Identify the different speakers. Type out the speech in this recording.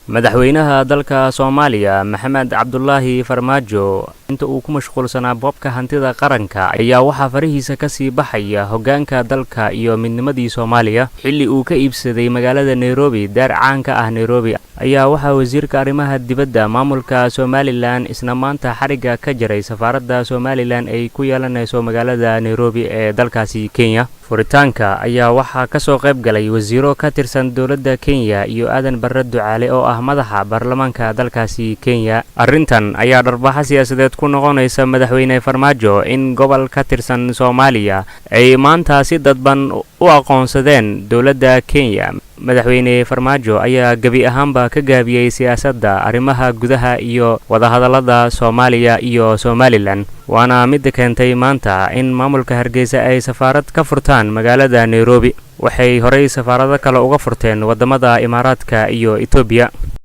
Speaker 1: Madaxweynaha dalka Soomaaliya Maxamed Cabdulaahi Farmaajo inta uu ku mashquulsanaa boobka hantida qaranka ayaa waxaa farihiisa kasii baxaya hoggaanka dalka iyo midnimadii Soomaaliya. Xilli uu ka iibsaday magaalada Nairobi daar caanka ah Nairobi, ayaa waxaa wasiirka arrimaha dibadda maamulka Somalilan isna maanta xarigga ka jaray safaaradda Somalilan ay ku yeelanayso magaalada Nairobi ee dalkaasi Kenya. Furitaanka ayaa waxaa kasoo qayb galay wasiiro ka tirsan dowladda Kenya iyo Aadan Barre Ducaale oo ah madaxa baarlamaanka dalkaasi Kenya. Arrintan ayaa dharbaxa siyaasadeed ku noqonaysa madaxweyne Farmaajo in gobol ka tirsan Soomaaliya ay maanta si dadban u aqoonsadeen dowladda Kenya. Madaxweyne Farmaajo ayaa gebi ahaanba ka gaabiyey siyaasadda arrimaha gudaha iyo wadahadallada Soomaaliya iyo Somalilan, waana midda keentay maanta in maamulka Hargeysa ay safaarad ka furtaan magaalada Nairobi. Waxay horey safaarado kale uga furteen waddamada Imaaraadka iyo Etoobiya.